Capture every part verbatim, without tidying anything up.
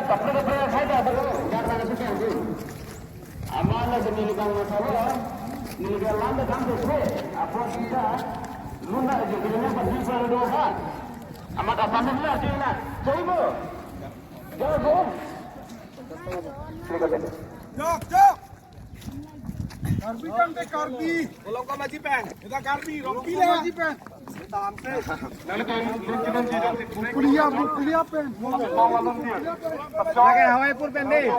Kaprek kaprek hai ta baru, jangan ada suka itu. Amat lah demi lubang masalah, nilai lambat kampus we, apa kita luna aja kita nyampe di sana doa. Amat apa nih lah dia nak, jauh bu, jauh bu. Silakan. Jok, jok. Karbi kan te Karbi. Kolong ka maji pen. Ita Karbi, Rongpi le maji pen. Kuliah, kuliah pen. Lagi Hawaipur pen deh.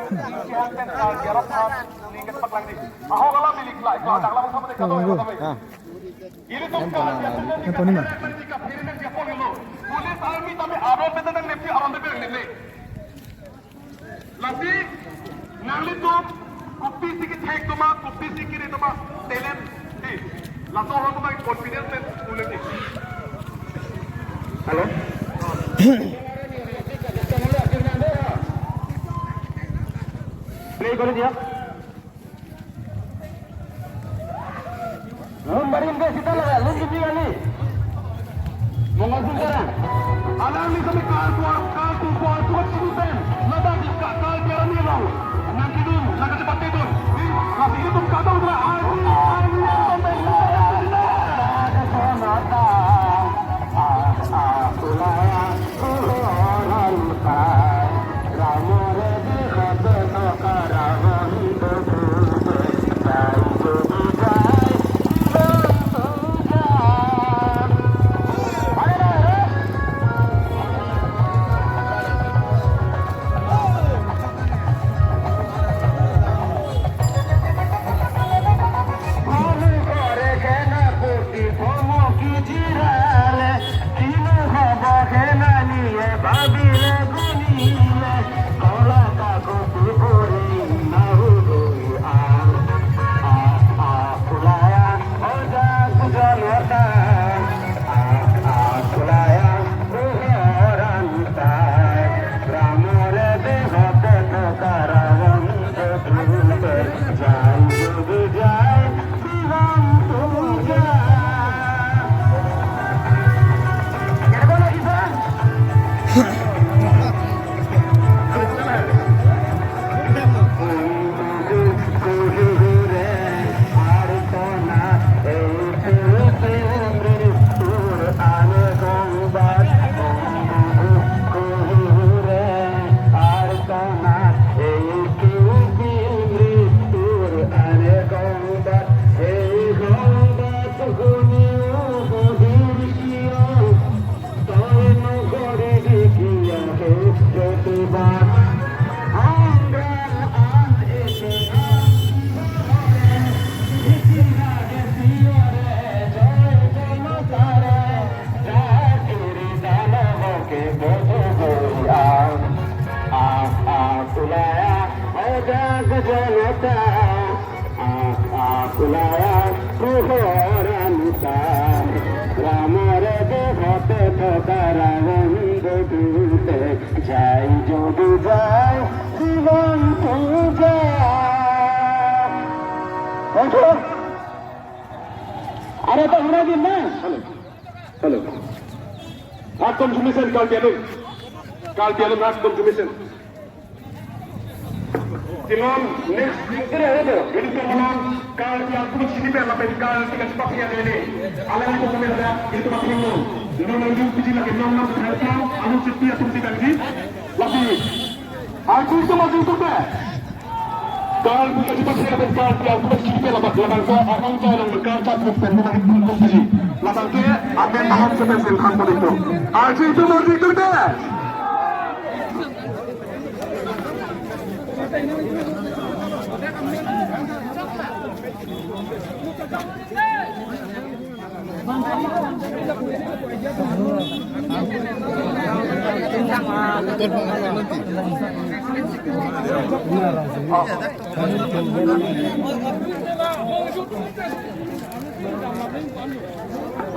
Yang tadi ma? Police army tame aron beten nang nepti aron beten nang nepti. Lasi, nanglitum, kopisi kethek atum ma, kopisi kere atum ma, talent di. Laso atum ma confidence pen ulang di. Hello? Play kore diya. Lun barim ke sita laga, lun gini kali. Mongol sungkara. Alang ni kami kal kuar, kal tu kuar, kuar sini pen. Ladak ka, kal piara ni long. Nang kidun, nang kecepat kidun. Di, masih itu kata udah, ani, ani, ani, ani, ani. Akulaya kuhoran ta, ramore de hote to karawan bodute, jai jodu jai, Diwan puja. Oke. Ada tak lagi, Mas? Hello. Hello. Heart contribution, Karbi Anglong. Karbi Anglong heart contribution. Tilon, next, ini ke malam, kal yang pun sini pen lapen kal tiga cepat ya ini. Alang itu kami ada, itu masih belum. Belum lanjut, pijin lagi enam enam, anu setia pun tidak lagi. Lagi. Artis itu masih itu deh. Kal buka cepat siap dan kal dia buka sini ke labat labang ko akan kal yang berkal cat bukan bukan bukan sini. Labang ke akan tahan sebensin kampung itu. Artis itu masih itu deh.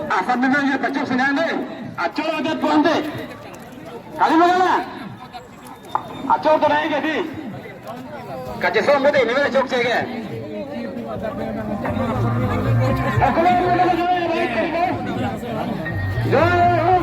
Asam ni ye pachok senang deh. Achok aja tuan deh. Kali mana? Achok to nahi ke di? Kachesom ke di, ini mana chokche ke? Ako lang mo na kayo, yo, yo.